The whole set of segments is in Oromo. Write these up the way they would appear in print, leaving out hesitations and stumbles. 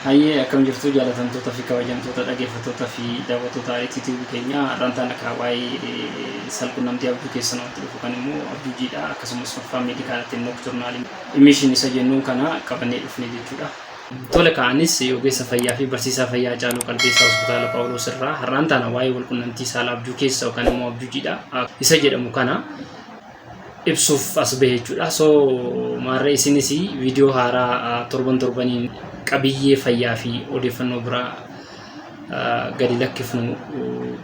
Hayyee, akkam jirtu jaalatamtoota fi kabajamtoota dhaggeeffattoota fi daawwattoota Ariitii TV keenya? Har'aan taana kaa waa'ee salqunnamtii abjuu keessa namatti dhufu kan immoo abjuu jiidhaa akkasumas afaan meedikaalaatiin nocturnal emission isa jennuun kana qabannee dhufne jechuudha. Tole, ka'anis ogeessa fayyaa fi barsiisaa fayyaa Caaluu Qalbeessaa Hospitaala Phaawulos irraa har'aan taana waa'ee walqunnamtii saalaa abjuu keessa yookaan immoo abjuu jiidhaa isa jedhamu kana ibsuuf as bahe jechuudha. So maarree, isinis viidiyoo haaraa torban torbaniin qabiyyee fayyaa fi odeeffannoo biraa gadi lakkifnu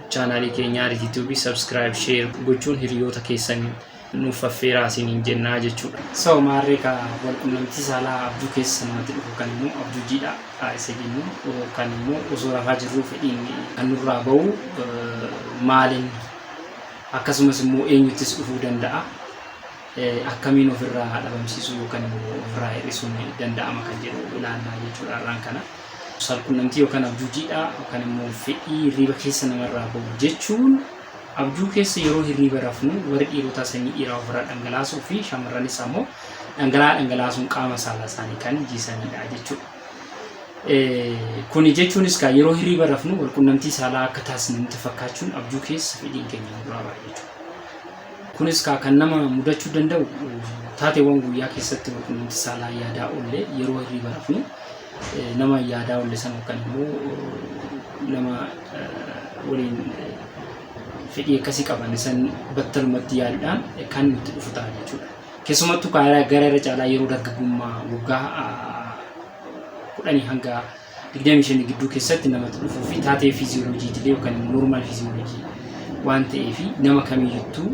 chaanaalii keenya Ariitii Tube subscribe, share gochuun hiriyoota keessan nuuf affeeraa isiniin jennaa jechuudha. So maarree, ka walqunnamtii saalaa abjuu keessa namatti dhufu kan immoo abjuu jiidhaa isa jennu kan immoo osoo rafaa jirruu fedhiin kan nurraa bahu maaliin, akkasumas immoo eenyuttis dhufuu danda'a, akkamiin ofirraa dhabamsiisuu yookaan immoo ofirraa hir'isuun danda'ama kan jedhu ilaallaa jechuudha har'aan kana. Saalqunnamtii yookaan abjuu jiidhaa yookaan immoo fedhii hirriiba keessa namarraa bahu jechuun abjuu keessa yeroo hirriiba rafnu warri dhiirotaa sanyii dhiiraa ofirraa dhangalaasuu fi shamarranis ammoo dhangala'aa dhangalaasuun qaama saalaa isaanii kan jiisanidha jechuudha. Kuni jechuunis kaa yeroo hirriiba rafnu walqunnamtii saalaa akka taasisnu nutti fakkaachuun abjuu keessa fedhiin keenya nurraa ba'a jechuudha. Kunis kaa kan nama mudachuu danda'u taateewwan guyyaa keessatti walqunnamtii saalaa yaadaa oolle yeroo hirriiba rafnu nama yaadaa oolle sana yookaan immoo nama waliin fedhii akkasii qaban san battalumatti yaaduudhaan kan nutti dhufu ta'a jechuudha. Keessumattuu gara irra caalaa yeroo dargaggummaa waggaa 10 hanga 25 gidduu keessatti namatti dhufuu fi taatee fiiziyooloojii idilee yookaan immoo normal physiology waan ta'eef nama kamiyyuttuu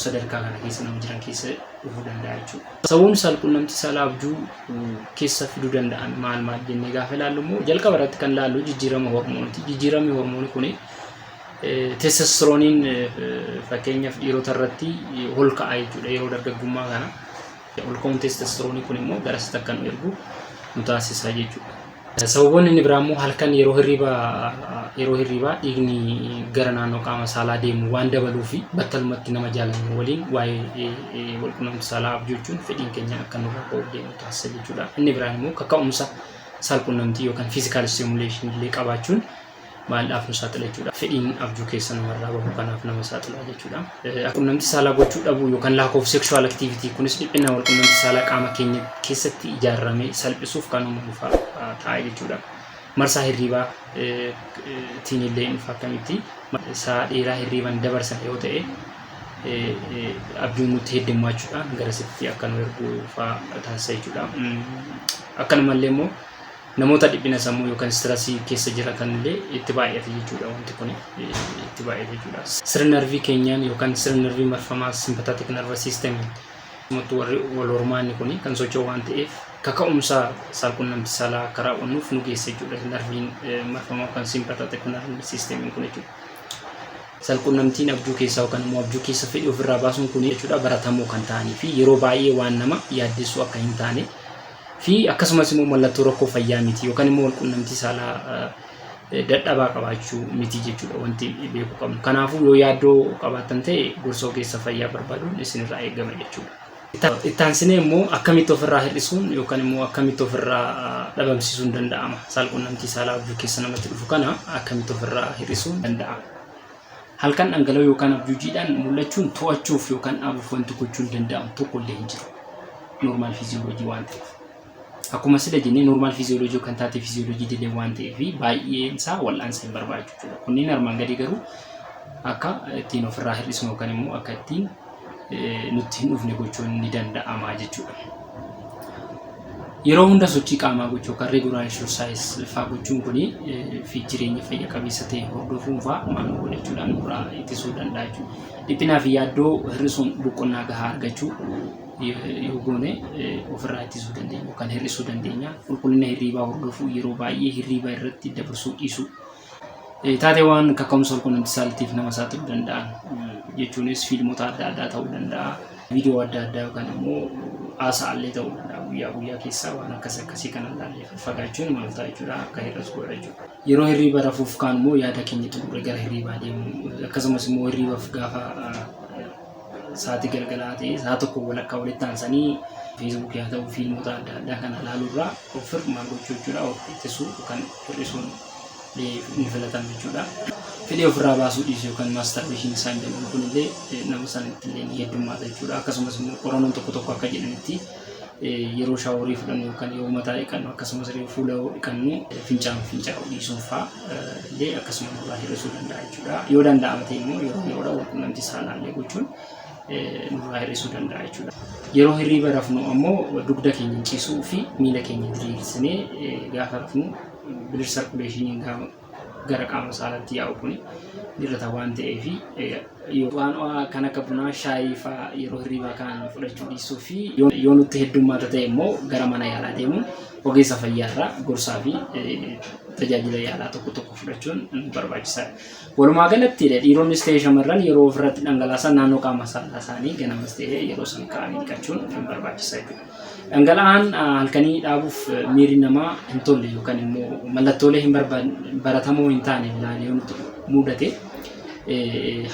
sadarkaa kana keessa nama jiran keessa dhufuu danda'a jechuudha. Sababoonni saalqunnamtii saalaa abjuu keessa fiduu danda'an maal maal jennee gaafa ilaallu immoo jalqaba irratti kan ilaallu jijjiirama hormooniiti. Jijjiiramni hormoonii kuni testosterooniin fakkeenyaaf dhiirota irratti ol ka'a jechuudha yeroo dargaggummaa kana. Ol ka'uun testosteroonii kun immoo gara asitti akka nu ergu nu taasisa jechuudha. Sababoonni inni biraa immoo halkan yeroo hirriibaa dhiigni gara naannoo qaama saalaa deemu waan dabaluu fi battalumatti nama jaalannu waliin waa'ee walqunnamtii saalaa abjoochuun fedhiin keenya akka nurraa ba'uuf deemu taasisa jechuudha. Inni biraan immoo kaka'umsa saalqunnamtii yookaan physical stimulation illee qabaachuun maaldhaaf nu saaxila jechuudha. Fedhiin abjuu keessa namarraa bahu kanaaf nama saaxila jechuudha. Qunnamtii saalaa gochuu dhabuu yookaan lack of sexual activity kunis dhiphina walqunnamtii saalaa qaama keenya keessatti ijaarame salphisuuf kan uumamu ta'a jechuudha. Marsaa hirriibaa tiin illee dhufa. Akkamitti sa'a dheeraa hirriiban dabarsan yoo ta'e abjuun nutti heddummachuudhaan garasitti akka nu ergu fa'aa taasisa jechuudha. Akkanumallee immoo namoota dhiphina sammuu yookaan stress keessa jiratan illee itti baay'ate jechuudha, wanti kun itti baay'ate jechuudha. Sirna narvii keenyaan yookaan sirna narvii marfamaa sympathetic nervous system warri wal hormaanni kun kan socho'u waan ta'eef kaka'umsa saalqunnamtii saalaa akka raawwannuuf nu geessa jechuudha. Narviin marfamaa yookaan sympathetic nervous system kun jechuudha. Salqunnamtiin abjuu keessaa yookaan immoo abjuu keessa fedhii ofirraa baasuun kun jechuudha baratamoo kan ta'anii fi yeroo baay'ee waan nama yaaddessuu akka hin taane fi akkasumas immoo mallattoo rakkoo fayyaa miti yookaan immoo walqunnamtii saalaa dadhabaa qabaachuu miti jechuudha wanti beekuu qabnu. Kanaafuu yoo yaaddoo qabaattan ta'e gorsa ogeessa fayyaa barbaaduun isinirraa eegama jechuudha. Ittaansinee immoo akkamitti ofirraa hir'isuun yookaan immoo akkamitti ofirraa dhabamsiisuun danda'ama? Saalqunnamtii saalaa abjuu keessa namatti dhufu kana akkamitti ofirraa hir'isuun danda'ama? Halkan dhangala'oo yookaan abjuu jiidhaan mul'achuun to'achuuf yookaan dhaabuuf wanti gochuun danda'amu tokko illee hin jiru. Normal physiology waan ta'eef. Akkuma sila jennee normal physiology yookaan taatee fiiziyooloojii idilee waan ta'eef baay'een isaa wal'aansa hin barbaadu jechuudha. Kunneen armaan gadii garuu akka ittiin ofirraa hir'isnu yookaan immoo akka ittiin nutti hin dhufne gochuun ni danda'ama jechuudha. Yeroo hunda sochii qaamaa gochuu yookaan regular exercise fa'aa gochuun kuni fi jireenya fayya qabeessa ta'e hordofuun fa'aa maal nu godha jechuudha, nurraa ittisuu danda'a jechuudha. Dhiphinaa fi yaaddoo hir'isuun boqonnaa gahaa argachuu yoo goone ofirraa ittisuu dandeenya yookaan hir'isuu dandeenya. Qulqullina hirriibaa hordofuu, yeroo baay'ee hirriiba irratti dabarsuu dhiisuu. Taateewwan kaka'umsa walqunnamtii saalaatiif nama saaxiluu danda'an jechuunis fiilmota adda addaa ta'uu danda'a. Viidiyoo adda addaa yookaan immoo haasa'allee ta'uu danda'a, guyyaa guyyaa keessaa waan akkas akkasii kana ilaallee fagaachuun maal ta'a jechuudha, akka hir'atu godha jechuudha. Yeroo hirriiba rafuuf kaan immoo yaada keenya xumurree gara hirriibaa deemu, akkasumas immoo hirriibaaf gaafa sa'aatii galgalaa ta'e sa'a tokko walakkaa walitti aansanii Feesbuukii haa ta'u fiilmota adda addaa kana ilaaluurraa ofir maal gochuu jechuudha, of ittisuu yookaan hir'isuun ni filatama jechuudha. Fedhii ofirraa baasuu dhiisuu yookaan masturbation isaan jedhamu kunillee nama sanatti illee ni heddummaata jechuudha. Akkasumas immoo qorannoon tokko tokko akka jedhanitti yeroo shower fudhannu yookaan yeroo mataa dhiqannu, akkasumas yeroo fuula dhiqannu fincaan fincaa'uu dhiisuun fa'aa illee akkasuma nurraa hir'isuu danda'a jechuudha. Yoo danda'ama ta'e immoo yeroo yeroodhaan walqunnamtii saalaa illee gochuun nurraa hir'isuu danda'a jechuudha. Yeroo hirriiba rafnu ammoo dugda keenya ciisuu fi miila keenya diriirsinee gaafa rafnu blood circulationiin gara qaama saalaatti yaa'u kun hir'ata waan ta'eef, waan kan akka bunaa, shaayii fa'aa yeroo hirriibaa ka'an fudhachuu dhiisuu fi yoo nutti heddummaata ta'e immoo gara mana yaalaa deemuun ogeessa fayyaarraa gorsaa fi tajaajila yaalaa tokko tokko fudhachuun barbaachisaadha. Walumaa galatti dhiironnis ta'e shamarran yeroo ofirratti dhangalaasan naannoo qaama saalaa isaanii ganamas ta'e yeroo san ka'anii dhiqachuun barbaachisaa jechuudha. Dhangala'aan halkanii dhaabuuf miirri namaa hin tolle yookaan immoo mallattoolee hin baratamoo hin taane ilaalee yoo nutti mudate,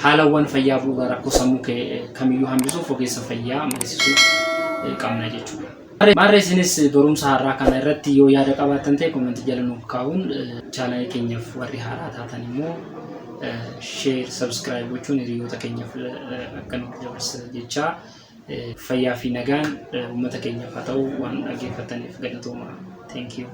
haalawwan fayyaa bu'uura rakkoo sammuu kamiyyuu hambisuuf ogeessa fayyaa mariisisuu qabna jechuudha. Maarree isinis barumsa har'aa kana irratti yoo yaada qabaattan ta'e comment jala nuuf kaa'uun, channel keenyaaf warri haaraa taatan immoo share, subscribe gochuun hiriyoota keenyaaf akka nuuf dabarsan jechaa, fayyaa fi nagaan uummata keenyaaf haa ta'u. Waan dhaggeeffataniif galatooma. Thank you.